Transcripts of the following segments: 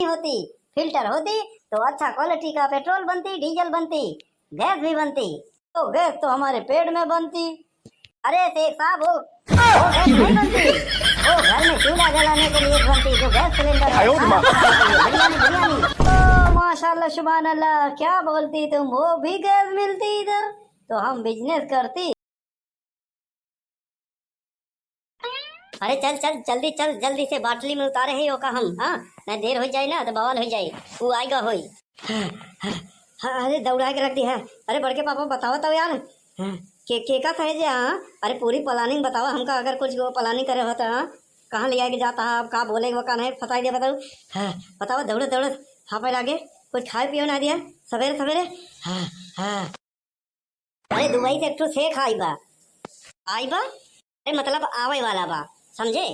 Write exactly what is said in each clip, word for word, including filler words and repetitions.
होती, फिल्टर होती, तो अच्छा क्वालिटी का पेट्रोल बनती, डीजल बनती, गैस भी बनती। तो गैस तो हमारे पेट में बनती। अरे शेख साहब, वो, वो गैस नहीं बनती, वो घर में चूल्हा जलाने के लिए बनती, जो गैस सिलेंडर है। आयो रे माँ। हाँ, बिरयानी, बिरयानी। ओ माशाल्लाह, सुभान अल्लाह, क्या बोलती तुम, वो भी गैस मिलती इधर, तो हम बिजनेस करती। अरे चल चल, जल्दी चल, जल्दी से बाटली में उतारे है ओका हम, हाँ, नहीं देर हो जाए ना तो बवाल हो जाए, वो आएगा होई। हाँ, हाँ, हाँ, अरे दौड़ा के रख दी है। अरे बड़के पापा बतावा तो यार, हाँ, के, के का सहेजे, हाँ? अरे पूरी प्लानिंग बतावा हमका, अगर कुछ वो प्लानिंग करे होता, हाँ? कहाँ ले आके जाता है, अब का बोले वो का नहीं फसाई दे बताओ। हाँ, बतावा दौड़े दौड़े, हाँ पे लागे, कुछ खाए पियो ना दिया सवेरे सवेरे। हाँ, हाँ। अरे दुबई से एक ठो शेख आई बा। आई बा? अरे मतलब आवे वाला बा, समझे?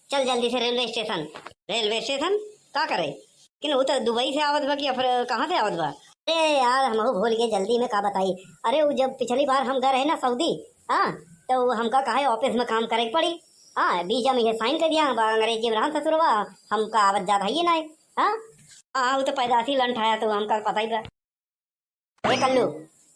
चल जल्दी से रेलवे स्टेशन। रेलवे स्टेशन का करे? लेकिन वो तो दुबई से आवत बा कि अफर-, कहाँ से आवत बा? अरे यार, हमहू भूल गए, जल्दी में का बताई। अरे वो जब पिछली बार हम गए रहे ना सऊदी, हाँ, तो वो हमका कहे ऑफिस में काम करे के पड़ी। हाँ, वीजा में ये साइन कर दिया, हम अंग्रेजी में रहन ससुरवा, हमका आवत जात है ये नहीं। हाँ, हाँ, वो तो पैदाशी लंठ आया तो हमका पता ही बा। ए कल्लू,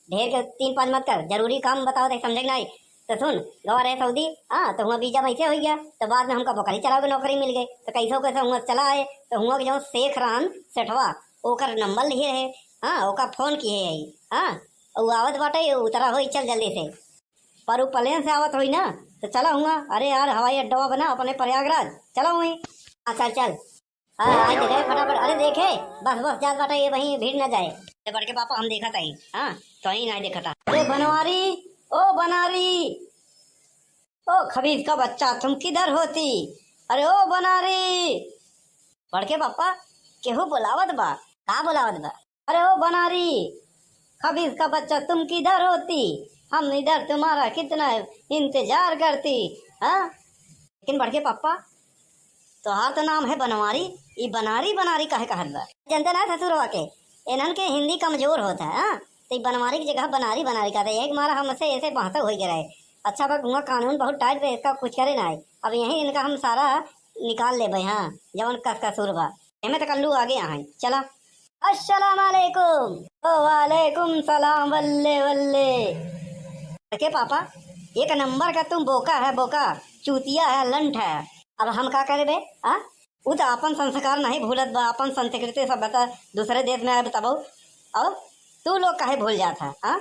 ढेर के तीन पाँच मत कर, जरूरी काम बताओ थे, समझे कि नहीं? तो सुन, गवा रहे सऊदी, हाँ, तो हुआ वीजा में ऐसे हो गया, तो बाद में हमका बकरी चरावे के नौकरी मिल गई, तो कैसे कैसे हुआ चला आए, तो हुआ के जो शेख रहन सेठवा, ओकर नंबर लिए है, हाँ, ओका फोन किए है, हाँ, उ आवत बाटे, उतरा होई, चल जल्दी से। पर उ प्लेन से आवत होई ना, तो चला हुआ। अरे यार, हवाई अड्डवा बना अपने प्रयागराज, चला हुई। हाँ, चल, चल। हाँ, आई देखे फटाफट। अरे देखे, बस, बस, जात बाटे, ये वहीं भीड़ ना जाए। ए बड़के पापा, हम देखत हई। हाँ, तो ही नहीं देखता। अरे बनवारी, ओ बनारी, ओ खबीज का बच्चा, तुम किधर होती? अरे ओ बनारी। बड़के पापा, केहू बुलावत बा। का बुलावत बा? अरे ओ बनारी, खबीज का बच्चा, तुम किधर होती? हम इधर तुम्हारा कितना इंतजार करती, हाँ? लेकिन बड़के पापा, तोहार तो नाम है बनवारी, ई बनारी बनारी काहे कहत बा? जनते ना ससुरवा के, इन्हन के हिंदी कमजोर होत है, हाँ? तो ई बनवारी की जगह बनारी बनारी कहते, यही के मारा हमसे ऐसे बहस हो गए रहे। अच्छा बा, हुआ कानून बहुत टाइट बा, इसका कुछ करे ना है। अब यही इनका हम सारा निकाल लेबे, हाँ, जवन कस कसूर बा। एमे त कल्लू आगे आहे, चला। अस्सलाम वालेकुम। ओ वालेकुम सलाम, वल्ले वल्ले। के पापा, एक नंबर का तुम बोका है, बोका, चूतिया है, लंठ है। अब हम का करे बे, हाँ? उ तो अपन संस्कार नहीं भूलत बा, अपन संस्कृति सभ्यता दूसरे देश में आए तब। और तू लोग काहे भूल जात है, हाँ?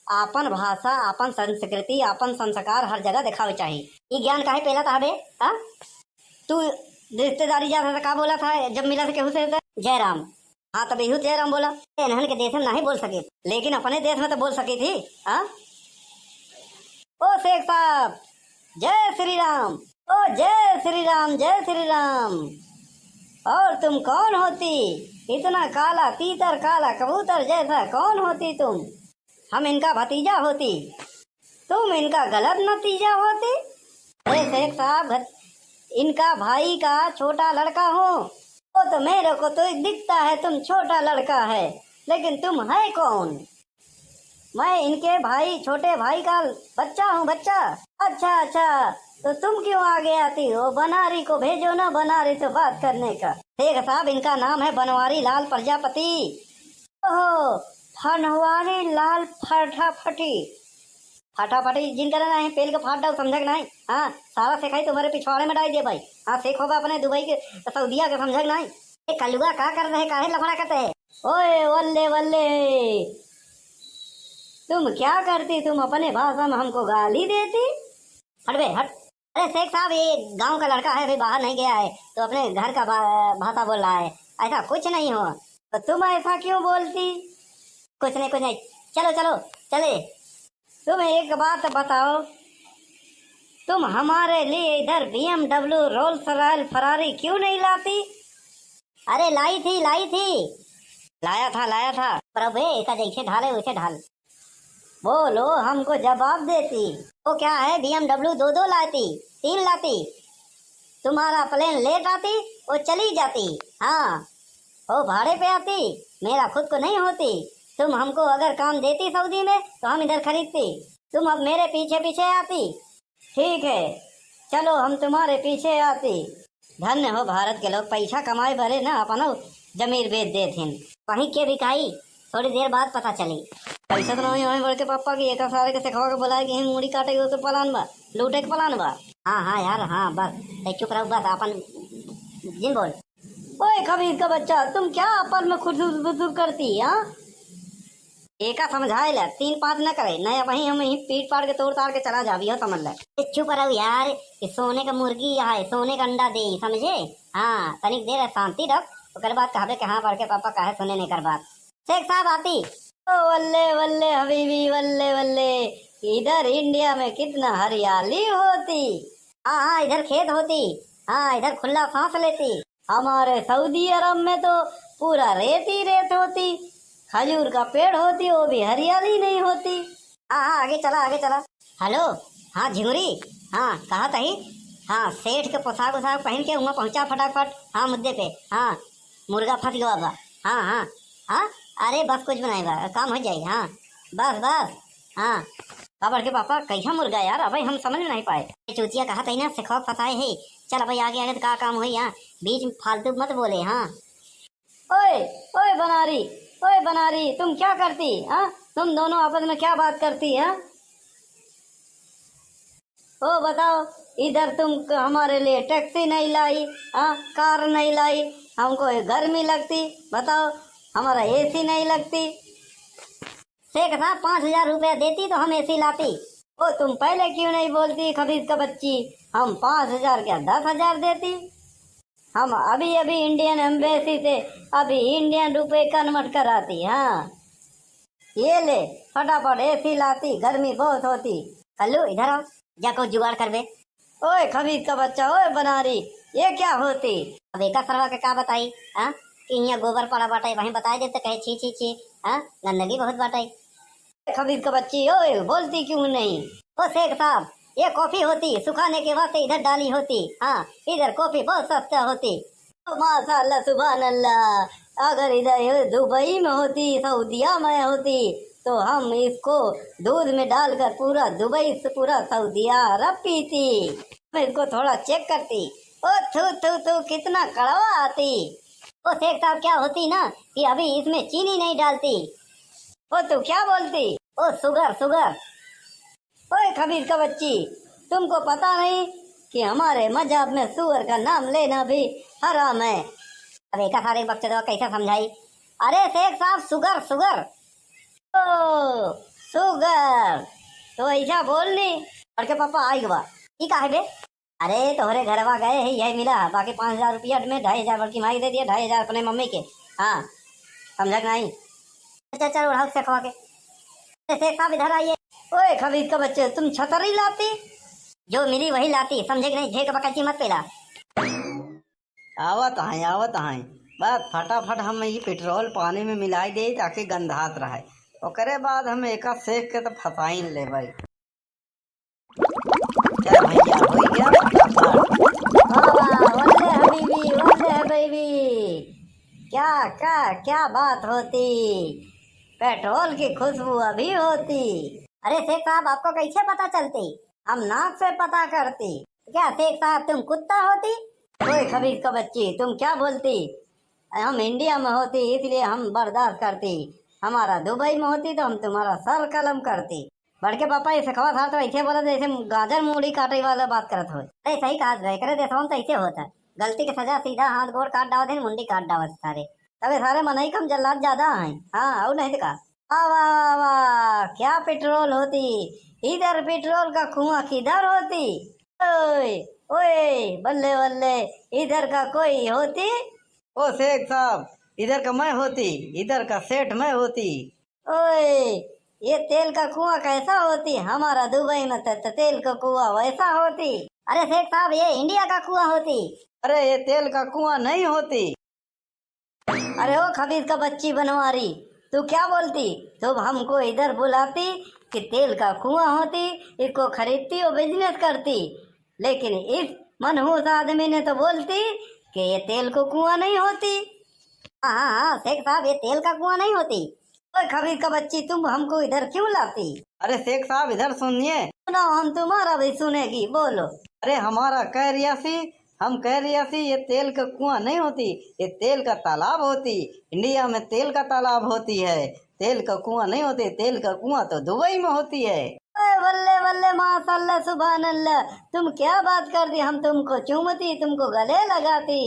आपन भाषा, आपन संस्कृति, आपन संस्कार हर जगह देखावे चाहिए। ई ज्ञान काहे पेला था बे, हाँ? तू रिश्तेदारी जात है तो का बोला था जब मिला था केहू से तो? जय राम। हाँ, तब यही जय राम बोला। इन्हन के देश में नहीं बोल सके, लेकिन अपने देश में तो बोल सकी थी। हाँ? ओ शेख साहब, जय श्री राम। ओ जय श्री राम, जय श्री राम। और तुम कौन होती, इतना काला तीतर, काला कबूतर जैसा कौन होती तुम? हम इनका भतीजा होती। तुम इनका गलत नतीजा होती। अरे शेख साहब, घ-, इनका भाई का छोटा लड़का हूँ। वो तो मेरे को तो दिखता है तुम छोटा लड़का है, लेकिन तुम है कौन? मैं इनके भाई, छोटे भाई का बच्चा हूँ, बच्चा। अच्छा, अच्छा, तो तुम क्यों आगे आती हो? बनारी को भेजो ना, बनारी से बात करने का। शेख साहब, इनका नाम है बनवारी लाल प्रजापति। ओहो, फनवारी लाल फटाफटी। फटाफटी जिन करे ना है, पेल के फाट डाल, समझक नहीं? हाँ, सारा सेखाई तुम्हारे पिछवाड़े में डाल दे भाई। हाँ, सेख होगा अपने दुबई के, सऊदिया के, समझक नहीं? ए कलुआ, का कर रहे, काहे लफड़ा करते है? ओए, वल्ले, वल्ले, तुम क्या करती, तुम अपने भाषा में हमको गाली देती? हट बे, हट। अरे शेख साहब, ये गांव का लड़का है, अभी बाहर नहीं गया है, तो अपने घर का भा-, भाषा बोल रहा है। ऐसा कुछ नहीं हो। तो तुम ऐसा क्यों बोलती? कुछ नहीं, कुछ नहीं। चलो, चलो, चले। तुम एक बात बताओ, तुम हमारे लिए इधर B M W, Rolls Royce, Ferrari क्यों नहीं लाती? अरे लाई थी, लाई थी। लाया था, लाया था। पर अब ए, ऐसा जैसे ढाले वैसे ढाल। बोलो, हमको जवाब देती। वो क्या है, B M W दो दो लाती, तीन लाती। तुम्हारा प्लेन लेट आती, वो चली जाती। हाँ, वो भाड़े पे आती, मेरा खुद को नहीं होती। तुम हमको अगर काम देती सऊदी में, तो हम इधर खरीदती। तुम अब मेरे पीछे पीछे आती। ठीक है, चलो, हम तुम्हारे पीछे आती। धन्य हो भारत के लोग, पैसा कमाए भरे ना अपनो जमीर बेच देत हिन। कहीं के बिकाई, थोड़ी देर बाद पता चली। पैसा तो नहीं होए बड़के पापा की, एका सारे के सिखवा के बुलाए के ही मूड़ी काटे के तो प्लान बा, लूटे के प्लान बा। हाँ, हाँ यार, हाँ, बस, ए, चुप रहो, बस, अपन जिन बोल। ओए खबीज का बच्चा, तुम क्या आपस में खुसुर फुसुर करती, हाँ? एका समझाए ले, तीन पाँच न करे, नहीं वहीं हम यहीं पीट पाड़ के तोड़ ताड़ के चला जाबी हो, समझ ले। ए, चुप रहो यार, ये सोने का मुर्गी यहाँ है, सोने का अंडा दे, समझे? हाँ, तनिक देर शांति रख, ओकर बाद कहबे कि हाँ, बड़के पापा काहे सुने नहीं कर बात। शेख साहब आती। ओ वल्ले वल्ले हबीबी, वल्ले वल्ले, इधर इंडिया में कितना हरियाली होती। हाँ, हाँ, इधर खेत होती। हाँ, इधर खुला सांस लेती। हमारे सऊदी अरब में तो पूरा रेत ही रेत होती, खजूर का पेड़ होती, वो भी हरियाली नहीं होती। हाँ, हाँ, आगे चला, आगे चला। हेलो, हाँ, झिंगुरी, हाँ, कहा तही? हाँ, सेठ के पोशाक उशाक पहन के हुआं पहुँचा फटाफट। हाँ, मुद्दे पे, हाँ, मुर्गा फंस गवा बा। हाँ, हाँ, हाँ, अरे बस कुछ बनाए बा, काम हो जाई, हाँ, बस, बस, हाँ। का बड़के पापा, कैसा मुर्गा यार, अबे हम समझ में नहीं पाए। ये चूतिया कहा तही ना, सिखवा फंसाए है। चल अबे आगे, आगे तो का काम होई यहाँ, बीच में फालतू मत बोले, हाँ। ओए, ओए बनारी, ओए बनारी, तुम क्या करती, हाँ? तुम दोनों आपस में क्या बात करती, हाँ? ओ बताओ, इधर तुम क-, हमारे लिए टैक्सी नहीं लाई, हाँ, कार नहीं लाई, हमको ये गर्मी लगती, बताओ, हमारा एसी नहीं लगती। शेख साहब, पाँच हजार रुपया देती तो हम एसी लाती। ओ, तुम पहले क्यों नहीं बोलती, खबीज का बच्ची, हम पाँच हजार क्या, दस हजार देती। हम अभी अभी इंडियन एम्बेसी से अभी इंडियन रुपए कन्वर्ट कराती। हाँ, ये ले, फटाफट एसी लाती, गर्मी बहुत होती। कल्लू, इधर आओ, जा को जुगाड़ करबे। ओए खबीज का बच्चा, ओए बनारी, ये क्या होती? अब एका सरवा के का बताई, हाँ? कि हियाँ गोबर पड़ा बाटे, वहीं बताई देते, कहे छी छी छी, हाँ? गंदगी बहुत बाटे। खबीज का बच्ची, ओए बोलती क्यों नहीं? ओ शेख साहब, ये कॉफी होती, सुखाने के वास्ते इधर डाली होती। हाँ, इधर कॉफी बहुत सस्ता होती। ओ माशाल्लाह, सुभान अल्लाह, अगर इधर ये दुबई में होती, सऊदिया में होती, तो हम इसको दूध में डालकर पूरा दुबई से पूरा सऊदिया अरब पीती। मैं इसको थोड़ा चेक करती। ओ थू थू थू, कितना कड़वा आती। ओ शेख साहब, क्या होती ना कि अभी इसमें चीनी नहीं डालती। ओ तू क्या बोलती? ओ शुगर, शुगर। ओए खबीज का बच्ची, तुमको पता नहीं कि हमारे मजहब में सुअर का नाम लेना भी हराम है? अब एका सारे बकचोदवा कैसे समझाई? अरे शेख साहब, शुगर, शुगर। ओ, शुगर। तो ऐसा बोल नी। बड़के पापा आई गवा। ई का है बे? अरे तोहरे घरवा गए है, यही मिला है, बाकी पाँच हजार रुपया में ढाई हजार बड़की माई दे दिया, ढाई हजार अपने मम्मी के। हाँ, समझा कि नहीं? अच्छा, चल, उठाओ शेखवा के। अरे शेख साहब, इधर आइए। ओए खबीज का बच्चे, तुम छतरी लाती? जो मिली वही लाती, समझे कि नहीं? ढेर के बकैती मत पेला। आवत हैं, आवत हैं। बस फटाफट हम ई पेट्रोल पानी में मिलाई दे, ताकि गंधात रहे। ओकरे बाद हम एका शेख के तो फसाइन लेबै। क्या भैया, हो गया फटाफट। वाह, वाह, वल्ले हबीबी, वल्ले हबीबी। क्या, क्या, क्या बात होती? पेट्रोल की खुशबू अभी होती। अरे शेख साहब, आपको कैसे पता चलती? हम नाक से पता करती। क्या शेख साहब, तुम कुत्ता होती? ओए खबीज का बच्ची, तुम क्या बोलती? हम इंडिया में होती, इसलिए हम बर्दाश्त करती। हमारा दुबई में होती तो हम तुम्हारा सर कलम करती। बड़के पापा, ये शेखवा साहब तो ऐसे बोलत जैसे गाजर मूड़ी काटे वाला बात करत हो। अरे सही कहा, एकरे देशवा में तो ऐसे होता। गलती के सजा सीधा हाथ गोड़ काट डावत है, मुंडी काट डावत सारे। तबे सारे मनई कम जल्लाद ज्यादा हैं। हाँ, और नहीं तो का। वाह, वाह, वाह, वाह, क्या पेट्रोल होती, इधर पेट्रोल का कुआं किधर होती? ओए, ओए, बल्ले, बल्ले, इधर का कोई होती? ओ शेख साहब, इधर का मैं होती, इधर का सेठ मैं होती। ओए, ये तेल का कुआं कैसा होती? हमारा दुबई में त-, त-, तेल का कुआं वैसा होती। अरे शेख साहब, ये इंडिया का कुआं होती। अरे, ये तेल का कुआं नहीं होती। अरे ओ खबीज का बच्ची बनवारी, तू क्या बोलती? तू हमको इधर बुलाती कि तेल का कुआं होती, इसको खरीदती और बिजनेस करती, लेकिन इस मनहूस आदमी ने तो बोलती कि ये तेल को कुआं नहीं होती। हाँ, हाँ, हाँ, शेख साहब, ये तेल का कुआं नहीं होती। ओए खबीज का बच्ची, तुम हमको इधर क्यों लाती? अरे शेख साहब, इधर सुनिए। सुनाओ, हम तुम्हारा भी सुनेगी, बोलो। अरे हमारा कह रिया सी, हम कह रहे थे, ये तेल का कुआं नहीं होती, ये तेल का तालाब होती। इंडिया में तेल का तालाब होती है, तेल का कुआं नहीं होती। तेल का कुआं तो दुबई में होती है। अरे बल्ले बल्ले, माशाल्लाह, सुभान अल्लाह, तुम क्या बात कर दी। हम तुमको चूमती, तुमको गले लगाती।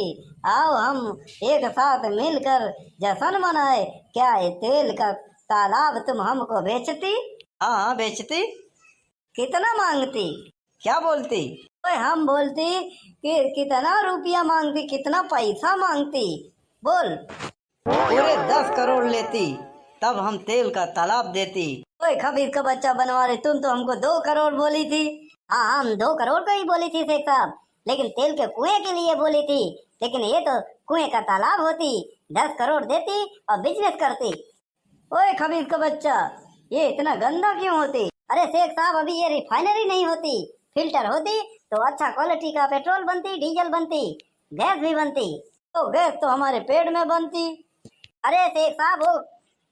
आओ, हम एक साथ मिलकर जश्न मनाए। क्या ये तेल का तालाब तुम हमको बेचती? हाँ हाँ, बेचती। कितना मांगती? क्या बोलती? ओए, हम बोलती कि कितना रुपया मांगती, कितना पैसा मांगती, बोल। पूरे दस करोड़ लेती, तब हम तेल का तालाब देती। ओए, खबीर का बच्चा बनवारी, तुम तो हमको दो करोड़ बोली थी। हाँ, हम दो करोड़ को ही बोली थी शेख साहब, लेकिन तेल के कुएं के लिए बोली थी। लेकिन ये तो कुएं का तालाब होती, दस करोड़ देती और बिजनेस करती। ओए खबीज का बच्चा, ये इतना गंदा क्यों होती? अरे शेख साहब, अभी ये रिफाइनरी नहीं होती, फिल्टर होती तो अच्छा क्वालिटी का पेट्रोल बनती, डीजल बनती, गैस भी बनती। तो गैस तो हमारे पेट में बनती। अरे शेख साहब, वो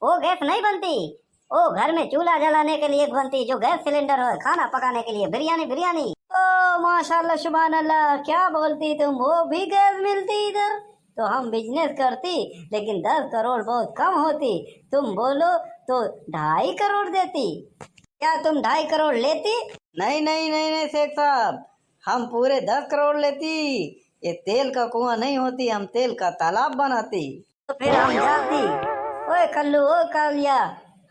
वो गैस नहीं बनती, वो घर में चूल्हा जलाने के लिए बनती, जो गैस सिलेंडर हो, खाना पकाने के लिए, बिरयानी, बिरयानी। ओ माशाल्लाह, सुभान अल्लाह, क्या बोलती तुम, वो भी गैस मिलती इधर? तो हम बिजनेस करती, लेकिन दस करोड़ बहुत कम होती। तुम बोलो तो ढाई करोड़ देती। क्या तुम ढाई करोड़ लेती? नहीं नहीं नहीं नहीं शेख साहब, हम पूरे दस करोड़ लेती। ये तेल का कुआं नहीं होती, हम तेल का तालाब बनाती। तो फिर हम जाती। ओए कल्लू, ओ कालिया,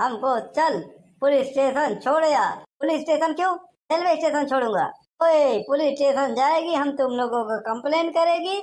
हमको चल पुलिस स्टेशन छोड़ आ। पुलिस स्टेशन क्यों? रेलवे स्टेशन छोड़ूंगा। ओए, पुलिस स्टेशन जाएगी, हम तुम लोगों को कंप्लेन करेगी,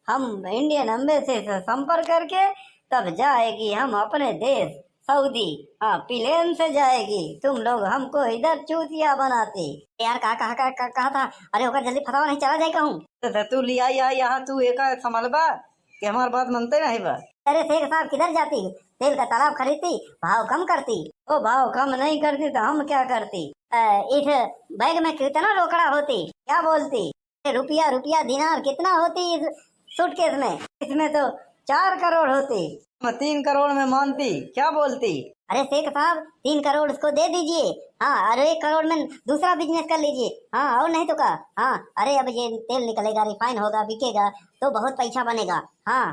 हम इंडियन एम्बेसी से संपर्क करके तब जाएगी हम अपने देश सऊदी। हाँ, प्लेन से जाएगी। तुम लोग हमको इधर चूतिया बनाती। यार, कहा, कहा, कहा, कहा, कहा था? अरे, होकर जल्दी फंसावा, नहीं चला जाए कहूँ। तो, तो तू लिया या यहाँ, तू एका संभलबा कि हमार बात मनते नहीं बा। अरे शेख साहब, किधर जाती? तेल का तालाब खरीदती, भाव कम करती। ओ, भाव कम नहीं करती तो हम क्या करती? अ, इस बैग में कितना रोकड़ा होती, क्या बोलती? रुपया, रुपया, दिनार कितना होती इस सूटकेस में? इसमें तो चार करोड़ होती। हम तीन करोड़ में मानती, क्या बोलती? अरे शेख साहब, तीन करोड़ उसको दे दीजिए। हाँ, और एक करोड़ में दूसरा बिजनेस कर लीजिए। हाँ, और नहीं तो का। हाँ, अरे अब ये तेल निकलेगा, रिफाइन होगा, बिकेगा तो बहुत पैसा बनेगा। हाँ।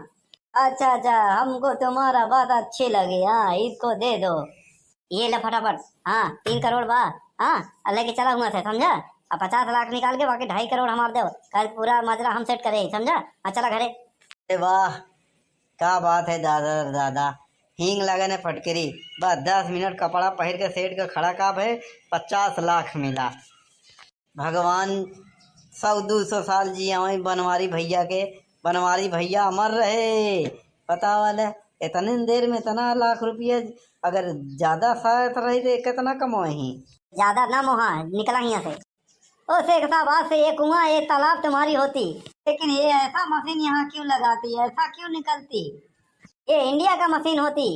अच्छा अच्छा, हमको तुम्हारा बात अच्छी लगी। हाँ, इसको दे दो। ये ले फटाफट। हाँ, तीन करोड़ बा। हाँ, अब लेके चला हुआ से, समझा? अब पचास लाख निकाल के बाकी ढाई करोड़ हमार देव। कल पूरा माजरा हम सेट करे, समझा? हाँ, चला घरे। अरे वाह, का बात है दादा रे दादा, हींग लगन है फटकरी। बस दस मिनट कपड़ा पहिर के सेठ का खड़ा का भय, पचास लाख मिला। भगवान सौ दू सौ साल जियावे बनवारी भैया के, बनवारी भैया अमर रहे। पता वाला, इतने देर में इतना लाख रुपया, अगर ज्यादा शायद रही तो कितना कमाए ही? ज्यादा ना मोहा, निकला हियां से। ओ शेख साहब, आज से ये कुआं, ये तालाब तुम्हारी होती। लेकिन ये ऐसा मशीन यहाँ क्यों लगाती, ऐसा क्यों निकलती? ये इंडिया का मशीन होती।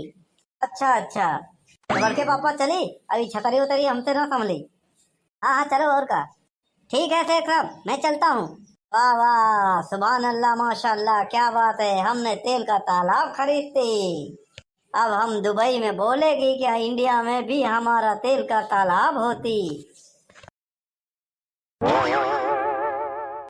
अच्छा अच्छा, तो बड़के पापा चली, अभी छतरी उतरी हमसे ना संभली। हाँ हाँ, चलो और का। ठीक है शेख साहब, मैं चलता हूँ। वाह वाह, सुभान अल्लाह, माशाल्लाह, क्या बात है, हमने तेल का तालाब खरीदती। अब हम दुबई में बोलेगी कि इंडिया में भी हमारा तेल का तालाब होती।